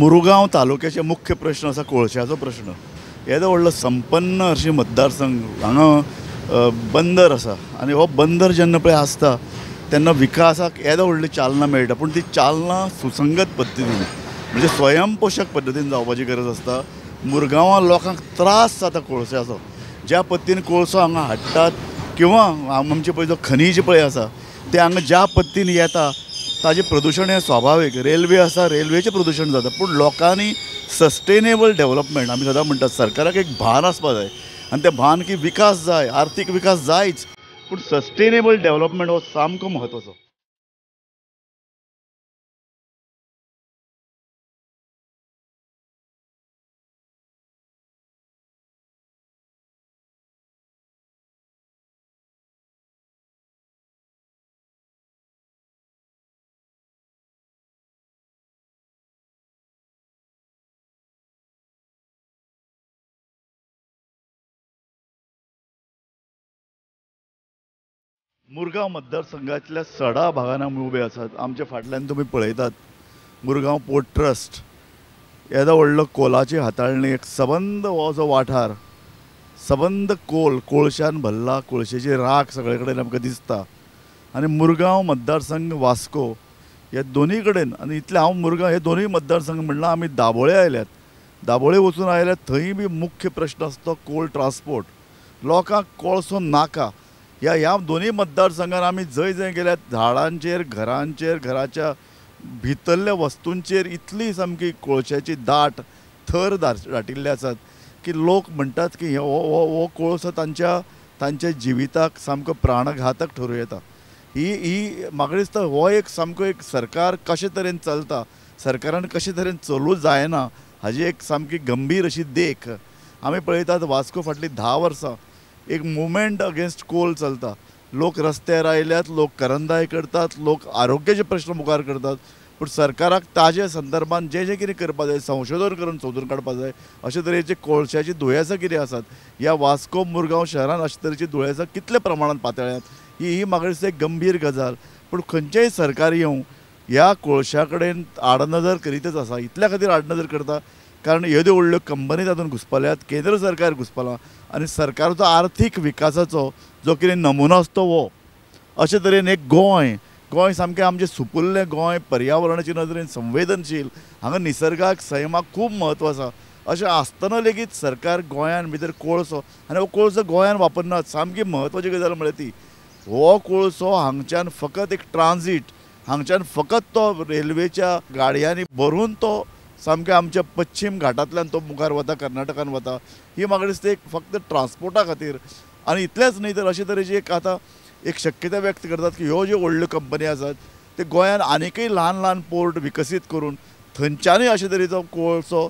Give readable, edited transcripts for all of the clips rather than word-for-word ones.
मुरगांव तालुक्याचे मुख्य प्रश्न आसा कोळशाचो प्रश्न. येदो व्हडलो संपन्न अशी मतदारसंघ, हांगा बंदर आसा आनी हो बंदर जेन्ना पळय आसता तेन्ना विकासाक येदो व्हडली चालना मेळटा, पूण ती चालना सुसंगत पद्दतीन म्हणजे स्वयंपोशक पद्दतीन जावपाची गरज आसता. मुरगांवां लोकांक त्रास जाता कोळशाचो, ज्या पद्दतीन कोळसो हांगा हाडटात किंवा आमचे पळय जो खनीज पळय आसा ते हांगा ज्या पद्दतीन येता ताजें प्रदूशण हें स्वाभावीक. रेल्वे आसा, रेल्वेचें प्रदूशण जाता, पूण लोकांनी सस्टेनेबल डेवलपमेंट आमी सदां म्हणटात सरकाराक एक भान आसपा जाय आनी तें भान की विकास जाय, आर्थीक विकास जायच, पूण सस्टेनेबल डेवलपमेंट हो सामको म्हत्वाचो. मुरगांव मतदारसंघातल्या सडा भागान आमी उबे आसात. आमच्या फाटल्यान तुमी पळयतात मुरगांव पोर्ट ट्रस्ट, येदो व्हडलो कोलाची हाताळणी, एक सबंद हो जो वाठार सबंद कोल कोळशान भरला, कोळशेची राख सगळे कडेन आमकां दिसता. आनी मुरगांव मतदारसंघ वास्को ह्या दोनूय कडेन, आनी इतलें हांव मुरगांव हे दोनूय मतदारसंघ म्हणल्यार आमी दाबोळे आयल्यात, दाबोळे वचून आयल्यात थंय बी मुख्य प्रश्न आसता तो कोल ट्रान्सपोर्ट. लोकांक कोळसो नाका. ह्या ह्या दोनूय मतदारसंघान आमी जंय जंय गेल्यात झाडांचेर, घरांचेर, घराच्या भितरल्या वस्तूंचेर इतली सामकी कोळशाची दाट थर दाटिल्ले आसात की लोक म्हणटात की हो हो कोळसो तांच्या तांच्या जिविताक सामको प्राणघातक ठरूं येता. ही ही म्हाका दिसता हो एक सामको एक सरकार कशे तरेन चलता, सरकारान कशे तरेन चलूं जायना हाजी एक सामकी गंभीर अशी देख आमी पळयतात. वास्को फाटलीं 10 वर्सां एक मुवमेंट अगेन्स्ट कोल चलता. लोक रस्त्यार आयल्यात, लोक करंदाय करतात, लोक आरोग्याचे प्रश्न मुखार करतात, पूण सरकाराक ताजे संदर्भान जें जें कितें करपाक जाय, संशोधन करून सोदून काडपाक जाय. अशे तरेचे कोळशाची दुयेंसां कितें आसात ह्या वास्को मुरगांव शहरान, अशे तरेची दुयेंसां कितल्या प्रमाणान पातळ्ळ्यात ही ही म्हाका दिसता एक गंभीर गजाल. पूण खंयचेय सरकार येवं ह्या कोळशा कडेन आडनदर करीतच आसा. इतल्या खातीर आडनदर करता कारण येद्यो व्हडल्यो कंपनी तातूंत घुसपल्यात, केंद्र सरकार घुसपलां आनी सरकाराचो आर्थीक विकासाचो जो कितें नमुनो आसता हो अशे तरेन एक गोंय गोंय सामकें आमचें सुपुल्लें गोंय, पर्यावरणाचे नदरेन संवेदनशील, हांगा निसर्गाक सैमाक खूब म्हत्व आसा. अशें आसतना लेगीत सरकार गोंयान भितर कोळसो, आनी हो कोळसो गोंयान वापरनात. सामकी म्हत्वाची गजाल म्हळ्यार ती हो कोळसो हांगच्यान फकत एक ट्रान्जीट, हांगच्यान फकत तो रेल्वेच्या गाडयांनी भरून तो सामकें आमच्या पश्चीम घाटांतल्यान तो मुखार वता, कर्नाटकान वता. ही म्हाका दिसता एक फक्त ट्रान्सपोर्टा खातीर. आनी इतलेंच न्हय तर अशे तरेची एक आतां एक शक्यता व्यक्त करतात की ह्यो ज्यो व्हडल्यो कंपनी आसात ते गोंयान आनीकय ल्हान ल्हान पोर्ट विकसीत करून थंयच्यानूय अशे तरेचो कोळसो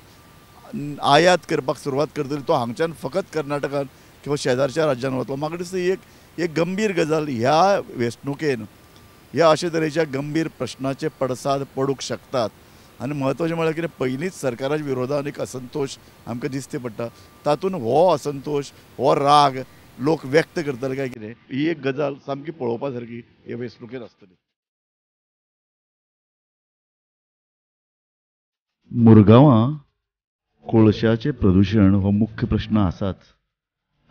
आयात करपाक सुरवात करतली, तो हांगच्यान फकत कर्नाटकान किंवा शेजारच्या राज्यान वतलो. म्हाका दिसता ही एक गंभीर गजाल. ह्या वेंचणुकेन ह्या अशे तरेच्या गंभीर प्रश्नाचे पडसाद पडूंक शकतात. आनी म्हत्वाचें म्हळ्यार कितें, पयलींच सरकाराच्या विरोधान एक असंतोश आमकां दिसते पडटा, तातूंत हो असंतोश, हो राग लोक व्यक्त करतले काय कितें, ही एक गजाल सामकी पळोवपा सारकी हे वेंचणुकेन आसतली. मुरगांवां कोळशाचें प्रदूशण हो मुख्य प्रश्न आसाच.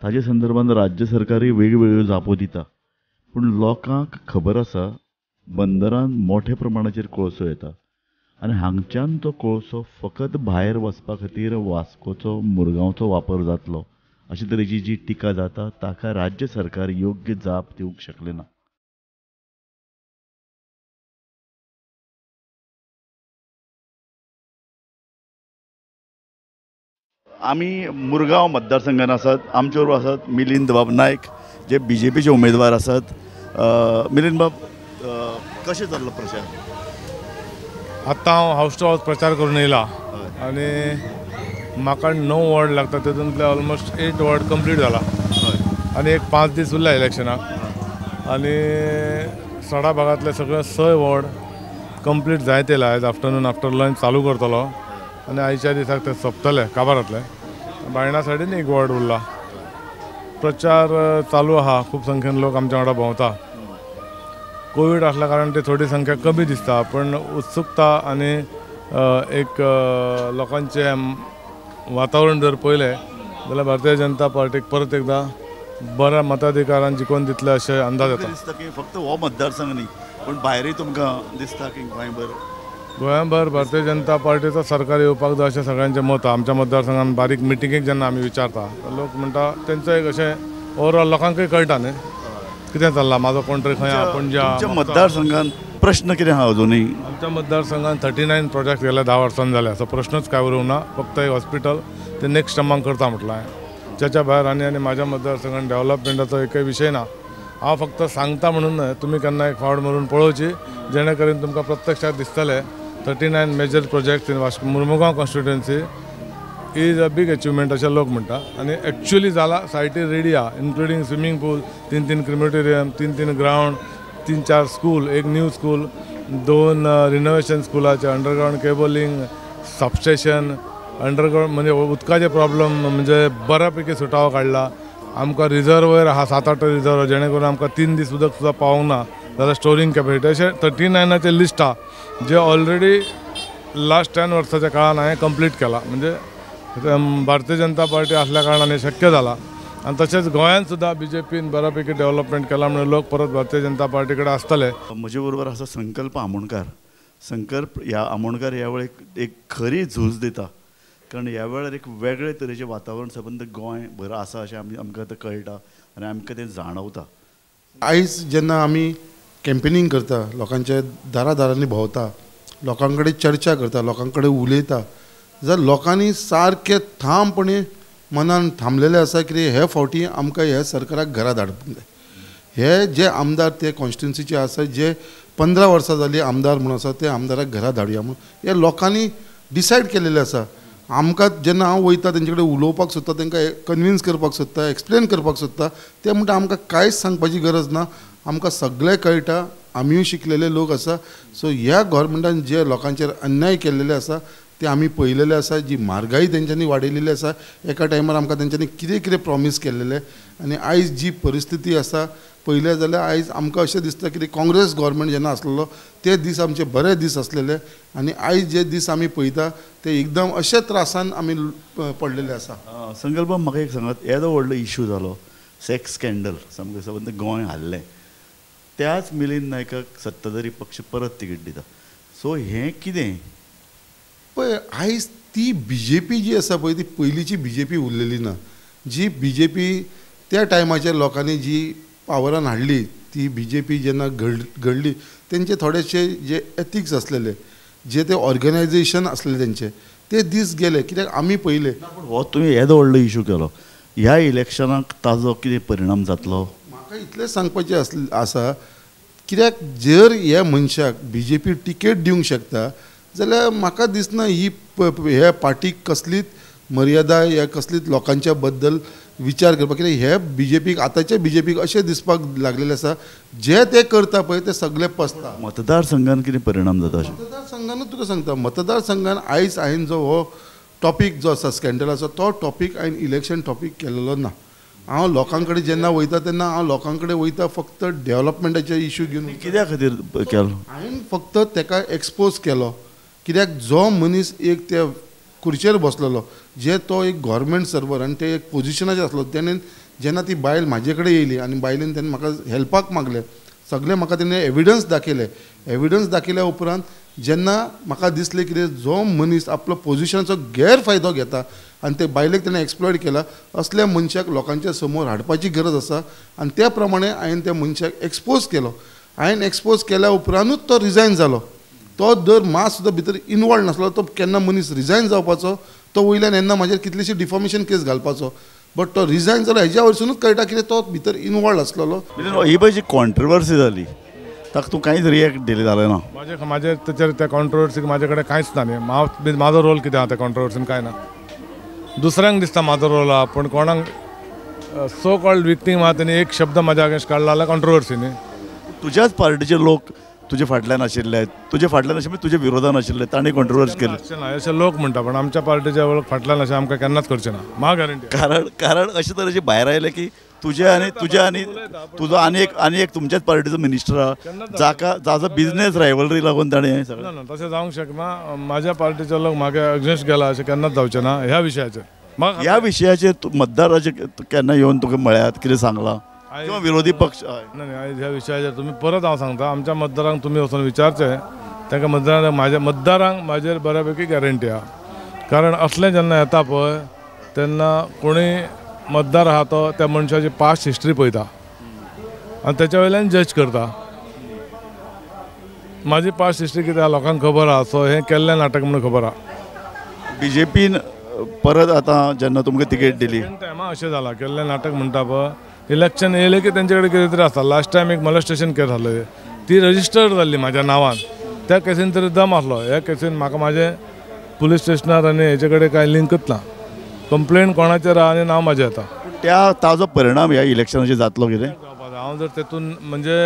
ताजे संदर्भान राज्य सरकारय वेगवेगळ्यो जापो दिता, पूण लोकांक खबर आसा बंदरान मोठ्या प्रमाणाचेर कोळसो येता आनी हांगच्यान तो कोळसो फकत भायर वचपा खातीर वास्कोचो, मुरगांवचो वापर जातलो अशे तरेची जी टिका जाता ताका राज्य सरकार योग्य जाप दिवंक शकलें ना. आमी मुरगांव मतदारसंघान आसात. आमचे बरोबर आसात मिलिंद बाब नायक जे बीजेपीचे उमेदवार आसात. मिलिंद बाब, कशें चल्लो प्रचार? आत्तां हांव हावस टू हावस प्रचार करून येयला आनी म्हाका 9 वॉर्ड लागता, तितूंतले ऑलमोस्ट 8 वॉर्ड कंप्लीट जाला आनी एक 5 दीस उरला इलेक्शनाक आनी सडा भागांतले सगळे 6 वॉर्ड कंप्लीट जायत येयला. आयज आफ्टरनून आफ्टर लंच चालू करतलो आनी आयच्या दिसाक ते सोंपतले, काबार जातले. बायणा सायडीन एक वॉर्ड उरला. प्रचार चालू आहा, खूब संख्येन लोक आमच्या वांगडा भोंवता. कोवीड आसल्या कारणान ते थोडी संख्या कमी दिसता, पण उत्सुकता आनी एक लोकांचें वातावरण जर पळयलें जाल्यार भारतीय जनता पार्टीक परत एकदां बऱ्या मताधिकारान जिखोवन दितले अशें अंदाज येता. दिसता की फक्त हो मतदारसंघ न्ही पूण भायरूय तुमकां दिसता की गोंयभर गोंयभर भारतीय जनता पार्टीचो सरकार येवपाक जाय अशें सगळ्यांचें मत. आमच्या मतदारसंघान बारीक मिटिंगेक जेन्ना आमी विचारता लोक म्हणटा तेंचो एक अशें ओवरऑल लोकांकूय कळटा न्ही कितें चल्लां, म्हाजो कोण तरी खंय आहा पणजे. मतदारसंघान प्रश्न कितें आहा अजुनूय? आमच्या मतदारसंघान 39 प्रोजेक्ट गेल्या 10 वर्सांनी जाले, असो प्रश्नूच कांय उरूंक ना. फक्त एक हॉस्पिटल ते नेक्स्ट टर्माक करता म्हटलां हांवें. त्याच्या भायर आनी आनी म्हाज्या मतदारसंघान डेव्हलपमेंटाचो एकय विशय ना. हांव फक्त सांगता म्हणून न्हय, तुमी केन्ना एक फावट मारून पळोवची जेणे करून तुमकां प्रत्यक्षात दिसतलें. 39 major project in Vasco Mormugao constituency is a big achievement अशें लोक म्हणटा आनी एक्चुअली जाला. सायटी रेडी आहा, इन्क्लुडींग स्विमींग पूल, 3-3 क्रिमेटोरियम, 3-3 ग्रावंड, 3-4 स्कूल, एक न्यू स्कूल, 2 रिनोवेशन स्कुलाचे, अंडरग्रावंड केबलिंग, सबस्टेशन, अंडरग्रावंड म्हणजे उदकाचे प्रॉब्लम म्हणजे बऱ्यापैकी सुटावो काडला. आमकां रिजर्वर आहा 7-8 रिजर्वर, जेणे करून आमकां 3 दीस उदक सुद्दां पावूंक ना जाल्यार स्टोरींग कॅपेसिटी. अशें 39 लिस्ट आहा जे ऑलरेडी लास्ट 10 वर्साच्या काळान हांवें कंप्लीट केला. म्हणजे भारतीय जनता पार्टी आसल्या कारणान हें शक्य जाला. आनी तशेंच गोंयांत सुद्दां बीजेपीन बऱ्यापैकी डेव्हलपमेंट केला म्हणून लोक परत भारतीय जनता पार्टी कडेन आसतले. म्हजे बरोबर आसा संकल्प आमोणकार. संकल्प ह्या आमोणकार ह्या वेळेक एक खरी झूज दिता, कारण ह्या वेळार एक वेगळे तरेचें वातावरण सबंद गोंय भर आसा अशें आमकां आतां कळटा आनी आमकां तें जाणवता. आयज जेन्ना आमी कॅम्पेनींग करता, लोकांच्या दारा दारांनी भोंवता, लोकां कडेन चर्चा करता, लोकां कडेन उलयता, जाल्यार लोकांनी सारकें ठामपणे मनान थांबलेलें आसा की हे फावटी आमकां ह्या सरकाराक घरा धाडपाक जाय. हे जे आमदार ते कॉन्स्टिट्युन्सीचे आसा, जे 15 वर्सां जालीं आमदार म्हणून आसा, ते आमदाराक घरा धाडया म्हणून हे लोकांनी डिसायड केलेलें आसा. आमकां जेन्ना हांव वयता तेंचे कडेन उलोवपाक सोदता, तांकां कन्विन्स करपाक सोदता, एक्सप्लेन करपाक सोदता, ते म्हणटा आमकां कांयच सांगपाची गरज ना, आमकां सगळें कळटा, आमीय शिकलेले लोक आसा. सो ह्या गव्हर्मेंटान जे लोकांचेर अन्याय केल्लेले आसा ते आमी पळयलेले आसा, जी म्हारगाय तेंच्यांनी वाडयलेली आसा, एका टायमार आमकां तेंच्यांनी कितें कितें प्रॉमीस केल्लेलें आनी आयज जी परिस्थिती आसा पळयलें जाल्यार आयज आमकां अशें दिसता की काँग्रेस गव्हर्मेंट जेन्ना आसलेलो ते दीस आमचे बरे दीस आसलेले आनी आयज जे दीस आमी पळयता ते एकदम अशे त्रासान आमी पडलेले आसा. संकल्प म्हाका एक सांगात, येदो व्हडलो इशू जालो सेक्स स्कँडल सामकें सबंद गोंय हाल्लें, त्याच मिलिंद नायकाक सत्ताधारी पक्ष परत तिकीट दिता, सो हें कितें? पळय आयज ती बीजेपी जी आसा पळय ती पयलींची बीजेपी उरलेली ना. जी बीजेपी त्या टायमाचेर लोकांनी जी पावरान हाडली ती बीजेपी जेन्ना घडली तेंचे थोडेशे जे एथिक्स आसलेले, जे ते ऑर्गनायजेशन आसलेले तेंचे ते दीस गेले. कित्याक आमी पळयले पूण हो तुवें येदो व्हडलो इशू केलो, ह्या इलेक्शनाक ताजो कितें परिणाम जातलो? म्हाका इतलें सांगपाचें आसा कित्याक जर ह्या मनशाक बीजेपी टिकेट दिवंक शकता जाल्यार म्हाका दिसना ही ह्या पार्टीक कसलीच मर्यादा या कसलीच लोकांच्या बद्दल विचार करपाक. कित्याक हे बीजेपीक आतांच्या बीजेपीक अशें दिसपाक लागलेलें आसा जे ते करता पळय ते सगळे पसता. मतदारसंघान कितें परिणाम जाता? मतदारसंघानूच तुका सांगता, मतदारसंघान आयज हांवें जो हो टॉपीक जो आसा स्कँडलाचो तो टॉपीक हांवें इलेक्शन टॉपीक केलेलो ना. हांव लोकां कडेन जेन्ना वयता तेन्ना हांव लोकां कडेन वयता फक्त डेव्हलपमेंटाचे इशू घेवन. कित्या खातीर केलो? हांवें फक्त ताका एक्सपोज केलो कित्याक जो मनीस एक त्या खुर्चेर बसलेलो, जे तो एक गव्हर्मेंट सर्वर आनी ते एक पोजिशनाचेर आसलो, तेणेन जेन्ना ती बायल म्हाजे कडेन येयली आनी बायलेन तेणें म्हाका हेल्पाक मागलें, सगळें म्हाका तेणें एविडन्स दाखयले. एविडन्स दाखयल्या उपरांत जेन्ना म्हाका दिसलें कितें जो मनीस आपलो पोजिशनाचो गैरफायदो घेता आनी ते बायलेक तेणें एक्सप्लॉयट केला, असल्या मनशाक लोकांच्या समोर हाडपाची गरज आसा आनी त्या प्रमाणे हांवें त्या मनशाक एक्सपोज केलो. हांवें एक्सपोज केल्या उपरांतूच तो रिजायन जालो. तो दर मात सुद्दां भितर इनवॉल्व नासलो, तो केन्ना मनीस रिजायन जावपाचो, तो वयल्यान येन्ना म्हाजेर कितलीशी डिफॉमेशन केस घालपाचो, बट तो रिजायन जालो हेज्या वयरसुनूच कळटा कितें तो भितर इनवॉल्व आसलेलो. ही पळय जी कॉन्ट्रवर्सी जाली ताका तूं कांयच रिएक्ट दिलें जालें ना? म्हाजे ताचेर त्या कॉन्ट्रवर्सीक म्हाजे कडेन कांयच ना न्ही. हांव म्हाजो रोल कितें आहा त्या कॉन्ट्रवर्सीन कांय ना. दुसऱ्यांक दिसता म्हाजो रोल आहा, पूण कोणाक सो कॉल्ड विक्टीम आहा तेणी एक शब्द म्हाज्या अगेन्स्ट काडला जाल्यार कॉन्ट्रवर्सी न्ही. तुज्याच पार्टीचे लोक तुजे फाटल्यान आशिल्ले, तुजे फाटल्यान आशिल्ले, तुजे विरोधान आशिल्ले, तांणी कॉन्ट्रवर्स केली अशें ना अशें लोक म्हणटा, पण आमच्या पार्टीच्या लोक फाटल्यान अशें आमकां केन्नाच करचें ना, म्हाका गॅरंटी. कारण कारण अशे तरेचे भायर आयले की तुजे आनी तुजे आनी तुजो आनी एक आनी एक तुमच्याच पार्टीचो मिनिस्टर आहा जाका जाचो बिजनेस रायवलरी लागून ताणें हें सगळें. ना ना, तशें जावंक शकना. म्हाज्या पार्टीचे लोक म्हाका अगेन्स्ट गेला अशें केन्नाच जावचें ना ह्या विशयाचेर. ह्या विशयाचेर मतदाराचे केन्ना येवन तुका म्हळ्यात कितें सांगलां किंवा विरोधी पक्ष? ना न्ही, ह्या विशयाचेर तुमी परत हांव सांगता, आमच्या मतदारांक तुमी वचून विचारचें, तांकां मतदारांक म्हाज्या मतदारांक म्हाजेर बऱ्या पैकी गॅरंटी आहा. कारण असलें जेन्ना येता पळय तेन्ना कोणूय मतदार आहा तो त्या मनशाची पास्ट हिस्ट्री पळयता आनी तेच्या वयल्यान जज करता. म्हाजी पास्ट हिस्ट्री कितें आहा लोकांक खबर आहा, सो हें केल्लें नाटक म्हणून खबर आहा. बीजेपीन परत आतां जेन्ना तुमकां तिकेट दिली टायमा अशें जालां, केल्लें नाटक म्हणटा पळय, इलेक्शन येयलें की तेंचे कडेन कितें तरी आसता. लास्ट टायम एक मॉलेस्टेशन केस आसलें, ती रजिस्टर्ड जाल्ली म्हाज्या नांवान, त्या केसीन तरी दम आसलो. ह्या केसीन म्हाका म्हाजें पुलीस स्टेशनार आनी हेजे कडेन कांय लिंकच ना. कंप्लेन कोणाचेर आहा आनी नांव म्हाजें येता. त्या ताजो परिणाम ह्या इलेक्शनाचेर जातलो कितें? हांव जर तेतून म्हणजे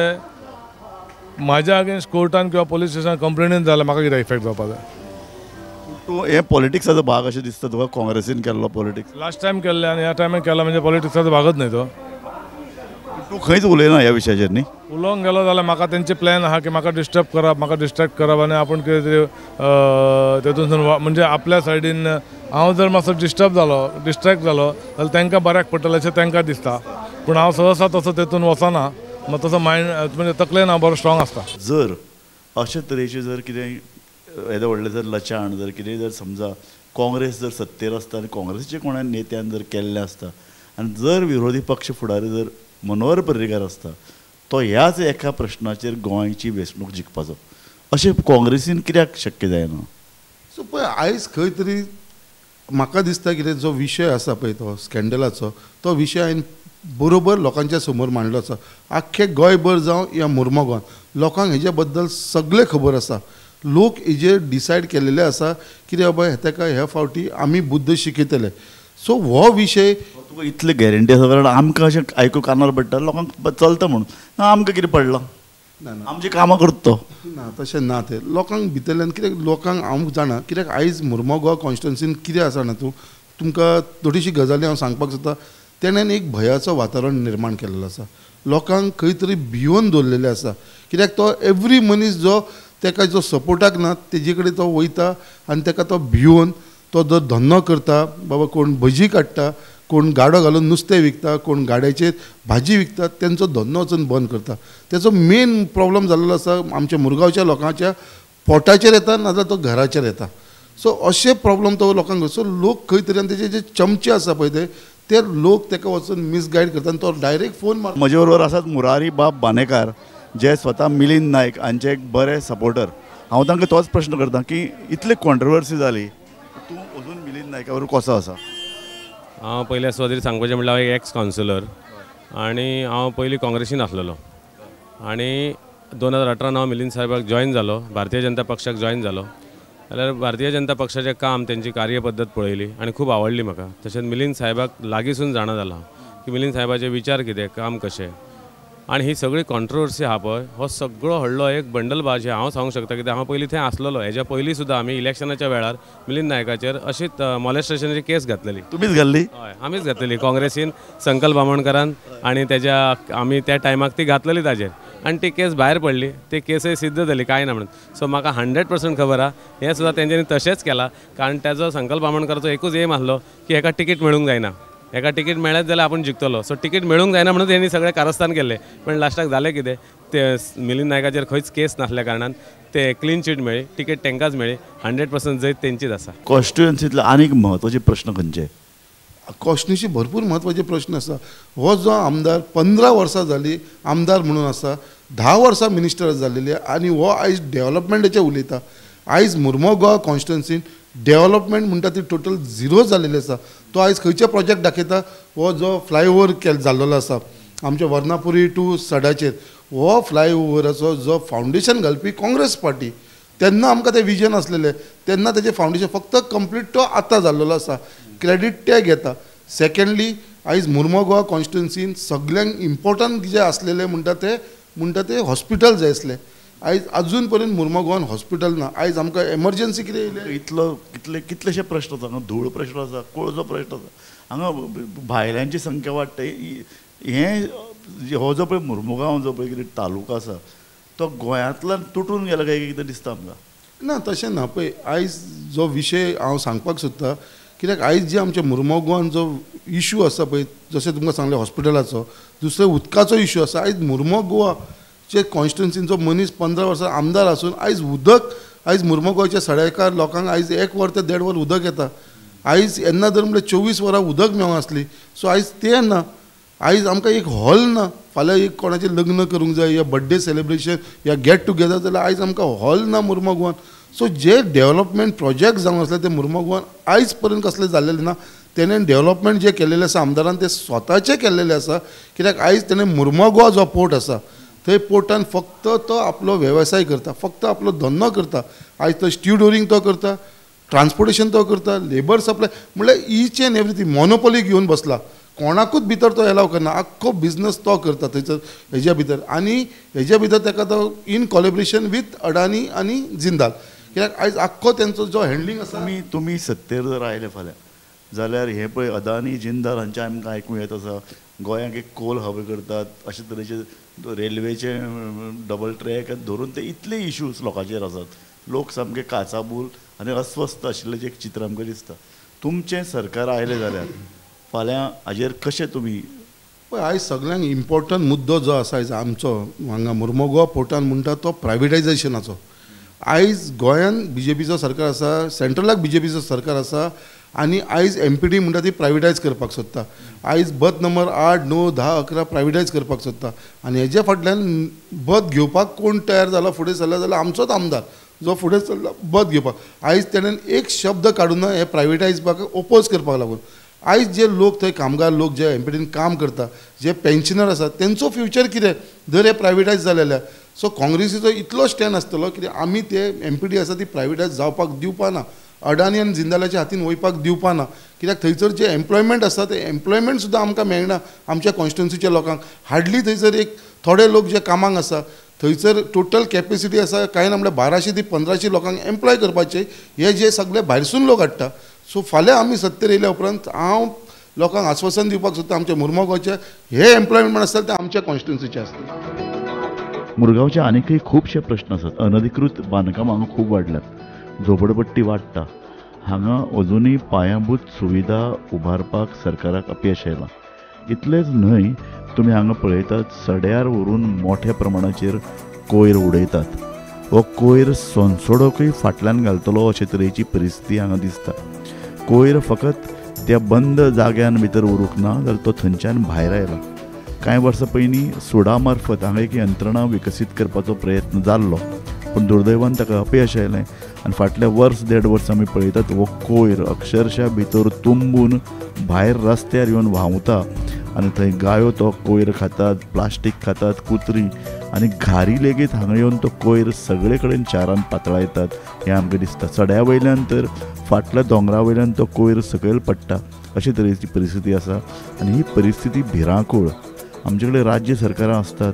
म्हाज्या अगेन्स्ट कोर्टान किंवा पुलीस स्टेशनान कंप्लेनूच जाल्यार म्हाका कितें इफेक्ट जावपा जाय? तूं हें पॉलिटिक्साचो भाग अशें दिसता तुका, काँग्रेसीन केल्लो पॉलिटिक्स लास्ट टायम केल्लें आनी ह्या टायमार केला म्हणजे पॉलिटिक्साचो भागच न्हय तो. तूं खंयच उलयना ह्या विशयाचेर न्ही? उलोवंक गेलो जाल्यार म्हाका तेंचे प्लॅन आहा की म्हाका डिस्टर्ब करप, म्हाका डिस्ट्रेक्ट करप आनी आपूण कितें तरी तेतूनसून म्हणजे आपल्या सायडीन हांव जर मातसो डिस्टर्ब जालो, डिस्ट्रेक्ट जालो जाल्यार तांकां बऱ्याक पडटलें अशें तांकां दिसता. पूण हांव सहसा तसो तेतून वचना, मागीर तसो मायंड म्हणजे तकलेन हांव बरो स्ट्रॉंग आसता. जर अशे तरेचें जर कितें येदें व्हडलें जर लचाण जर कितें जर समजा काँग्रेस जर सत्तेर आसता आनी काँग्रेसीचे कोणा नेत्यान जर केल्लें आसता आनी जर विरोधी पक्ष फुडारी जर मनोहर पर्रीकार आसता तो ह्याच एका प्रश्नाचेर गोंयची वेंचणूक जिखपाचो, अशें काँग्रेसीन कित्याक शक्य जायना? सो पळय आयज खंय तरी म्हाका दिसता कितें जो विशय आसा पळय तो स्कँडलाचो, तो विशय हांवें बरोबर लोकांच्या समोर मांडलो आसा. आख्खे गोंयभर जावं या मुर्मगांव लोकांक हेजे बद्दल सगळें खबर आसा. लोक हेजेर डिसायड केल्लेले आसा कितें बाबा ताका ह्या फावटी आमी बुद्द शिकयतले. सो हो विशय तुका इतले गॅरंटी आसा कारण आमकां अशें आयकूंक कानार पडटा लोकांक चलता म्हणून, ना आमकां कितें पडलां, आमची कामां करता तो. ना तशें ना, तें लोकांक भितरल्यान कित्याक लोकांक हांव जाणा कित्याक आयज मुर्मगांव कॉन्स्टिट्युन्सीन कितें आसा ना, तूं तुमकां थोडीशी गजाली हांव सांगपाक सोदता. तेणेन एक भंयाचो वातावरण निर्माण केल्लो आसा, लोकांक खंय तरी भियोवन दवरलेलें आसा. कित्याक तो एवरी मनीस जो ताका जो सपोर्टाक ना तेजे कडेन तो वयता आनी ताका तो भियोवन तो जो धंदो करता, बाबा कोण भजी काडटा, कोण गाडो घालून नुस्तें विकता, कोण गाड्याचेर भाजी विकता, तेंचो धंदो वचून बंद करता. तेचो मेन प्रॉब्लम जाल्लो आसा आमच्या मुरगांवच्या लोकांच्या पोटाचेर येता नाजाल्यार तो घराचेर येता. सो अशे प्रॉब्लम तो लोकांक, सो लोक खंय तरी आनी तेजे जे चमचे आसा पळय ते लोक ताका वचून मिसगायड करता आनी तो डायरेक्ट फोन मारता. म्हजे बरोबर आसात मुरारी बाब बानेकार जे स्वता मिलिंद नायक हांचे एक बरे सपोर्टर. हांव तांकां तोच प्रश्न करता की इतली कॉन्ट्रवर्सी जाली, तूं अजून मिलिंद नायका बरोबर कसो आसा? हांव पयल्या सुवातेर सांगपाचें म्हणल्यार हांव एक एक्स कावन्सिलर आनी हांव पयलीं काँग्रेसीन आसलेलो आनी 2018 हांव मिलिंद साहेबाक जॉयन जालो, भारतीय जनता पक्षाक जॉयन जालो. जाल्यार भारतीय जनता पक्षाचें काम, तेंची कार्यपद्दत पळयली आनी खूब आवडली म्हाका. तशेंच मिलिंद साहेबाक लागींसून जाणा जालां की मिलिंद साहेबाचे विचार कितें, काम कशें, आनी ही सगळी कॉन्ट्रोवर्सी आहा पळय हो सगळो व्हडलो एक बंडलबाज हांव सांगूंक शकता कित्याक हांव पयलीं थंय आसलेलो. हेज्या पयलीं सुद्दां आमी इलेक्शनाच्या वेळार मिलिंद नायकाचेर अशीच मॉलेस्टेशनाची केस घातलेली. तुमीच घाल्ली? हय, आमीच घातलेली काँग्रेसीन, संकल्प बामणकारान आनी तेज्या आमी त्या टायमाक ती घातलेली ताजेर आनी ती केस भायर पडली, ती केसय सिद्ध जाली कांय ना म्हणून. सो म्हाका 100% खबर आहा हें सुद्दां तेंच्यांनी तशेंच केलां, कारण तेजो संकल्प बामणकाराचो एकूच एम आसलो की हेका तिकीट मेळूंक जायना, एका तिकीट मेळत जाल्यार आपूण जिखतलो. सो तिकीट मेळूंक जायना म्हणून तेणी सगळें कारस्थान केल्लें. पण लास्टाक जालें कितें, ते मिलिंद नायकाचेर खंयच केस नासल्या कारणान ते क्लीन चीट मेळ्ळी, तिकीट तांकांच मेळ्ळी, 100% जैत तेंचीच आसा. कॉन्स्टिट्युएन्सींतलो आनीक म्हत्वाचे प्रश्न खंयचे? कॉन्स्टिट्युएन्सी भरपूर म्हत्वाचे प्रश्न आसा. हो जो आमदार 15 वर्सां जाली आमदार म्हणून आसा, 10 वर्सां मिनिस्टर जाल्लेली आनी हो आयज डेवलपमेंटाचेर उलयता. आयज मुर्मगांव कॉन्स्टिट्युएन्सीन डेवलपमेंट म्हणटा ती टोटल झिरो जाल्लेली आसा. तो आयज खंयचे प्रोजेक्ट दाखयता, हो जो फ्लायओवर जाल्लो आसा आमच्या वर्णापुरी टू सडाचेर, हो फ्लायओवराचो जो फावंडेशन घालपी काँग्रेस पार्टी, तेन्ना आमकां तें विजन आसलेलें, तेन्ना तेजें फावंडेशन फक्त कंप्लीट तो आतां जाल्लो आसा, क्रेडीट ते घेता. सेकेंडली आयज मुर्मगांव कॉन्स्टिट्युएन्सीन सगळ्यांक इम्पोर्टंट जे आसलेलें म्हणटा ते हॉस्पिटल जाय आसलें. आयज अजून पर्यंत मुर्मगांवान हॉस्पिटल ना. आयज आमकां एमर्जन्सी कितें येयलें, इतलो कितले कितलेशे प्रश्न आसा हांगा, धूळ प्रश्न आसा, कोळसो प्रश्न आसा, हांगा भायल्यांची संख्या वाडटा. हें हो जो पळय मुर्मुगांव जो पळय कितें तालुका आसा तो गोंयांतल्यान तुटून गेला काय कितें दिसता आमकां. ना तशें ना. पळय आयज जो विशय हांव सांगपाक सोदता कित्याक आयज जे आमच्या मुर्मुगांवान जो इशू आसा पळय, जशें तुमकां सांगलें हॉस्पिटलाचो, दुसरें उदकाचो इशू आसा. आयज मुर्मुगांवचे कॉन्स्टिट्युन्सीचो मनीस 15 वर्सां आमदार आसून आयज उदक, आयज मुर्मुगांवच्या सड्याकार लोकांक आयज 1 वर ते 1.5 वर उदक येता. आयज येन्ना धर म्हणल्यार 24 वरां उदक मेळोंक आसली. सो आयज तें ना. आयज आमकां एक हॉल ना. फाल्यां एक कोणाचें लग्न करूंक जाय या बड्डे सेलिब्रेशन या गेट टुगेदर जाल्यार आयज आमकां हॉल ना मुर्मुगांवान. सो जे डेवलपमेंट प्रोजेक्ट जावन आसले ते मुर्मुगांवान आयज पर्यंत कसले जाल्लेले ना. तेणें डेवलपमेंट जे केल्लेलें आसा आमदारान तें स्वताचें केल्लेलें आसा. कित्याक आयज तेणें मुर्मुगांव जो पोर्ट आसा थंय पोर्टान फक्त तो आपलो वेवसाय करता, फक्त आपलो धंदो करता. आयज तो स्ट्युडोरींग तो करता, ट्रान्सपोर्टेशन तो करता, लेबर सप्लाय, म्हणल्यार ईच एंड एवरीथींग मोनोपोली घेवन बसला. कोणाकूच भितर तो एलाव करना, आख्खो बिजनस तो करता थंयसर हेज्या भितर. आनी हेज्या भितर ताका तो इन कॉलेब्रेशन विथ अडानी आनी जिंदाल. कित्याक आयज आख्खो तेंचो जो हँडलिंग आसा. तुमी सत्तेर जर आयले फाल्यां जाल्यार हें पळय अदानी जिंदाल हांचें आमकां आयकूंक येत आसा, गोंयांक एक कोल हब करतात, अशे तरेचे रेल्वेचे डबल ट्रॅक धरून ते इतले इश्यूज लोकांचेर आसात. लोक सामके काचाबूल आनी अस्वस्थ आशिल्ल्याचें एक चित्र आमकां दिसता. तुमचें सरकार आयलें जाल्यार फाल्यां हाजेर कशें तुमी? पळय आयज सगळ्यांक इम्पॉर्टंट मुद्दो जो आसा आयज आमचो हांगा मुर्मुगांव पोर्टान म्हणटा तो प्रायवेटायजेशनाचो. आयज गोंयान बीजेपीचो सरकार आसा, सेंट्रलाक बीजेपीचो सरकार आसा आनी आयज एमपीडी म्हणटा ती प्रायवेटायज करपाक सोदता. आयज बर्थ नंबर 8, 9, 10, 11 प्रायवेटायज करपाक सोदता. आनी हेज्या फाटल्यान बर्थ घेवपाक कोण तयार जाला फुडें सरला जाल्यार आमचोच आमदार जो फुडें सरला बर्थ घेवपाक. आयज तेणें एक शब्द काडून ना हे प्रायवेटायजपाक ओपोज करपाक लागून. आयज जे लोक थंय कामगार लोक जे एमपीडीन काम करता, जे पेन्शनर आसा तेंचो फ्युचर कितें जर हे प्रायवेटायज जालेले. सो काँग्रेसीचो इतलो स्टँड आसतलो की आमी ते एमपीडी आसा ती प्रायवेटायज जावपाक दिवपा ना, अडानी आनी जिंदालाच्या हातीन वयपाक दिवपा ना. कित्याक थंयसर जे एम्प्लॉयमेंट आसा ते एम्प्लॉयमेंट सुद्दां आमकां मेळना. आमच्या कॉन्स्टिट्युन्सीच्या लोकांक हार्डली थंयसर एक थोडे लोक जे कामाक आसा थंयसर टोटल कॅपेसिटी आसा कांय ना म्हणल्यार 1200 ते 1500 लोकांक एम्प्लॉय करपाचे हे जे सगळे भायरसून लोक हाडटा. सो फाल्यां आमी सत्तेर येयल्या उपरांत हांव लोकांक आस्वासन दिवपाक सोदता आमच्या मुर्मुगांवचे हे एम्प्लॉयमेंट आसतले ते आमच्या कॉन्स्टिट्युन्सीचे आसतले. मुरगांवचे आनीकय खुबशे प्रश्न आसात. अनधिकृत बांदकामां हांगा खूब वाडल्यात, झोपडपट्टी वाडटा, हांगा अजुनूय पायांभूत सुविधा उबारपाक सरकाराक अपयश आयलां. इतलेंच न्हय, तुमी हांगा पळयतात सड्यार व्हरून मोठ्या प्रमाणाचेर कोयर उडयतात. हो कोयर सोनसोडोकूय फाटल्यान घालतलो अशे तरेची परिस्थिती हांगा दिसता. कोयर फकत त्या बंद जाग्यान भितर उरूंक ना जाल्यार तो थंयच्यान भायर आयला. कांय वर्सां पयलीं सुडा मार्फत हांगा एक यंत्रणा विकसीत करपाचो प्रयत्न जाल्लो, पूण दुर्दैवान ताका अपयश आयलें आनी फाटल्या वर्स 1.5 वर्स आमी पळयतात हो कोयर अक्षरशा भितर तुंबून भायर रस्त्यार येवन व्हांवता आनी थंय गायो तो कोयर खातात, प्लास्टीक खातात, कुत्री आनी घारी लेगीत हांगा येवन तो कोयर सगळे कडेन शारान पातळायतात हें आमकां दिसता. सड्या वयल्यान तर फाटल्या दोंगरा वयल्यान तो कोयर सकयल पडटा अशे तरेची परिस्थिती आसा आनी ही परिस्थिती भिरांकूळ. आमचे कडेन राज्य सरकारां आसतात,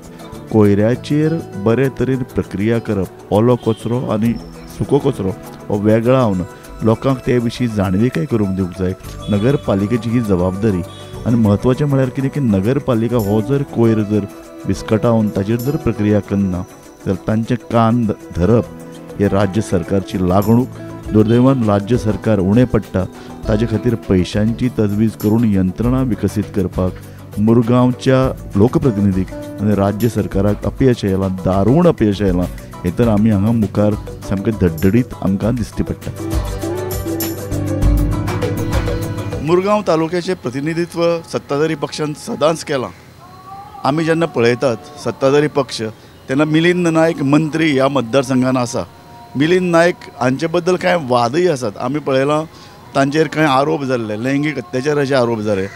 कोयऱ्याचेर बरे तरेन प्रक्रिया करप, ओलो कचरो आनी सुको कचरो हो वेगळावन लोकांक ते विशीं जाणविकाय करूंक दिवंक जाय. नगरपालिकेची ही जबाबदारी. आनी म्हत्वाचें म्हळ्यार कितें की नगरपालिका हो जर कोयर जर विस्कटावन ताचेर जर प्रक्रिया करना जाल्यार तांचे कान धरप हे राज्य सरकारची लागणूक. दुर्दैवान राज्य सरकार उणें पडटा, ताजे खातीर पयशांची तजवीज करून यंत्रणा विकसीत करपाक मुरगांवच्या लोकप्रतिनिधीक आनी राज्य सरकाराक अपयश आयलां, दारूण अपयश आयलां हें तर आमी हांगा मुखार सामकें धडधडीत आमकां दिश्टी पडटा. मुरगांव तालुक्याचें प्रतिनिधित्व सत्ताधारी पक्षान सदांच केलां. आमी जेन्ना पळयतात सत्ताधारी पक्ष तेन्ना मिलिंद नायक मंत्री ह्या मतदारसंघान आसा. मिलिंद नायक हांचे बद्दल कांय वादय आसात. आमी पळयलां तांचेर कांय आरोप जाल्ले, लैंगीक अत्याचाराचे आरोप जाले,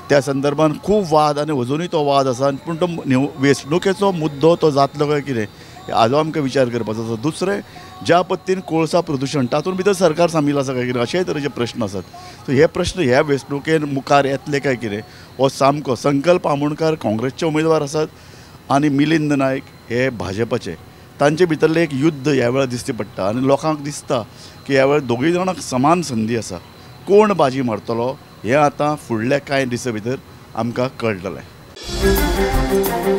त्या संदर्भान खूब वाद आनी अजुनूय तो वाद आसा. पूण तो वेंचणुकेचो मुद्दो तो जातलो काय कितें हाजो आमकां विचार करपाचो आसा. दुसरें, ज्या पद्दतीन कोळसा प्रदुशण तातूंत भितर सरकार सामील आसा काय कितें अशेय तरेचे प्रश्न आसात. सो हे प्रश्न ह्या वेंचणुकेन मुखार येतले काय कितें हो सामको संकल्प आमोणकार काँग्रेसचे उमेदवार आसात आनी मिलिंद नायक हे भाजपाचे, तांचे भितरलें एक युद्ध ह्या वेळार दिश्टी पडटा आनी लोकांक दिसता की ह्या वेळार दोगूय जाणांक समान संदी आसा. कोण बाजी मारतलो हें आतां फुडल्या कांय दिसां भितर आमकां कळटलें. आसा.